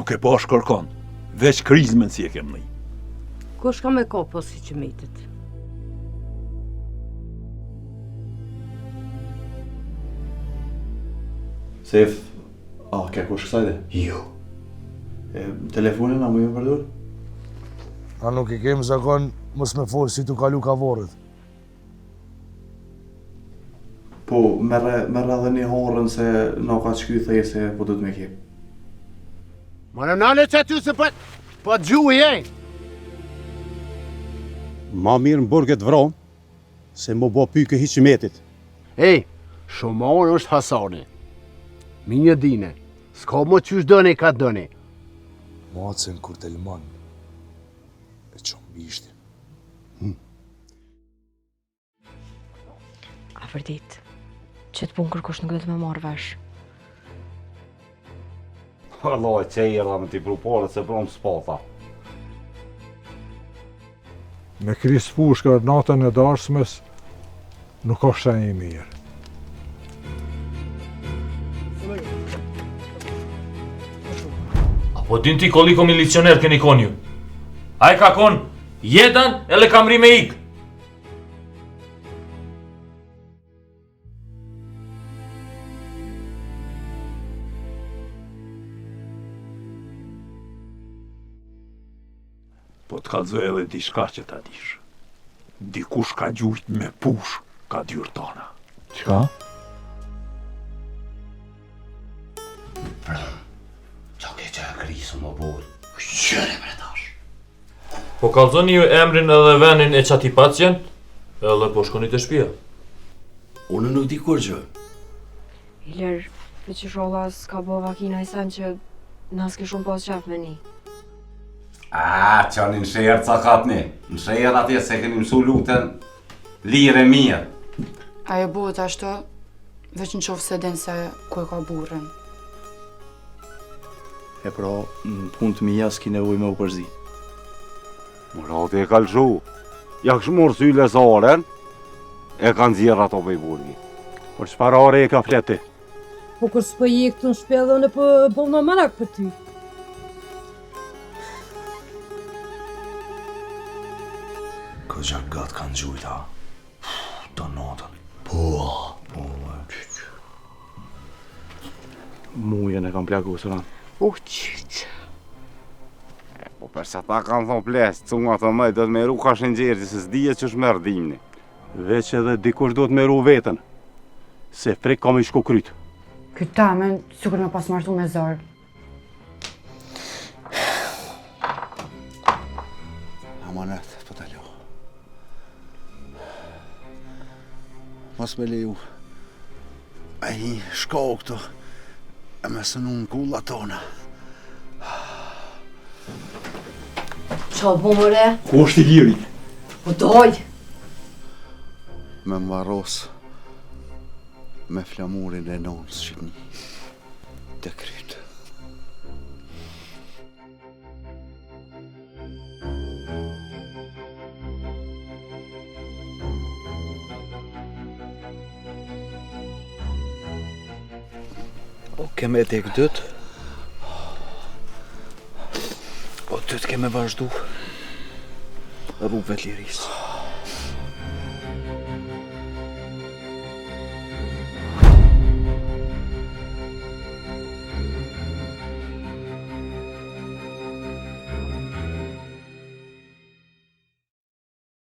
Nuk e pash kërkon, veç krizmën si e kem ni. Kush ka me kap pos Hiqmetit? Sef, a ke kush kësaj dhe? Jo. E, telefonin a mujmë përdor? A nuk e kemë zakon mos me folë si tu kalu ka vorret. Po, merre, merre edhe një horën se në ka që ky thej se po do të me kep. More nale që aty se po, po gjuj, ej! Ma mirë në burg të vron, se m'u bo pykë e Hiqmetit. Ej, shumë orë është Hasani. Mi një dine, s'ka më qysh dëni ka dëni. Macen kur të lëmon, e çon bishtin. Hmm. Afërdit, qëtë punë kërkush nuk do të me marrë vesh. Allah, që i erdha me t'i pru paret se prom s'pata. Me kris pushkë natën e darsmës, nuk është shenjë e mirë. A po din ti koliko milicioner keni kon ju? Ai ka kon Jedan edhe ka mri me ik. Po të kallzoj edhe diçka që ta dish. Dikush ka gjujt me pushkë ka dyert tona. Çka? Pra, qa ke që e krisë më burë? Qëre bre tash? Po kallzoni ju emrin edhe venin e qatij pacient, edhe po shkoni te shpia. Unë nuk di kurgjë. Ilir, veç ishalla s'ka bo vaki naj sen që na s'kishum pas qef me ni. A, qani në sheher cakatni. Në sheher atje se keni mësu lutën lirë e mirë. Ajo bëhet ashtu, veç në qoftë se din se ku e ka burrin. E pra, në punë të mija s'ki nevojë me u përzi. Murati e ka lëshu. Ja kish marrë Sylës aren, e ka nxjerrë ato prej burgi. Për çfarë are e ka flet ti? Po kur s'po je këtu në shpi edhe unë po bëhna marak për ty. Kogja gat kanë gjujt, ha? Të natën. Po, po, Mujën e kam plagosur anë. U qyq. E, po për sa ta kanë thonë ples, cunga të mëj, do të me ru ka Shëngjergji, se s'dije që është merë dimni. Veç edhe dikush duhet me ru vetën, se frikë ka me i shku kryt. Këtë tamen, sikur me pas martu me zor. Amanet, po ta lo. Mos me leju. Ai shko këtu e me sënu në kulla tona. Qa bo more? Ku është Iliri? Po doj! Me m'varros me flamurin e nonës Shqipni. Të kryt. O keme dek dytë O dytë keme vazhdu Rrugëve të lirisë.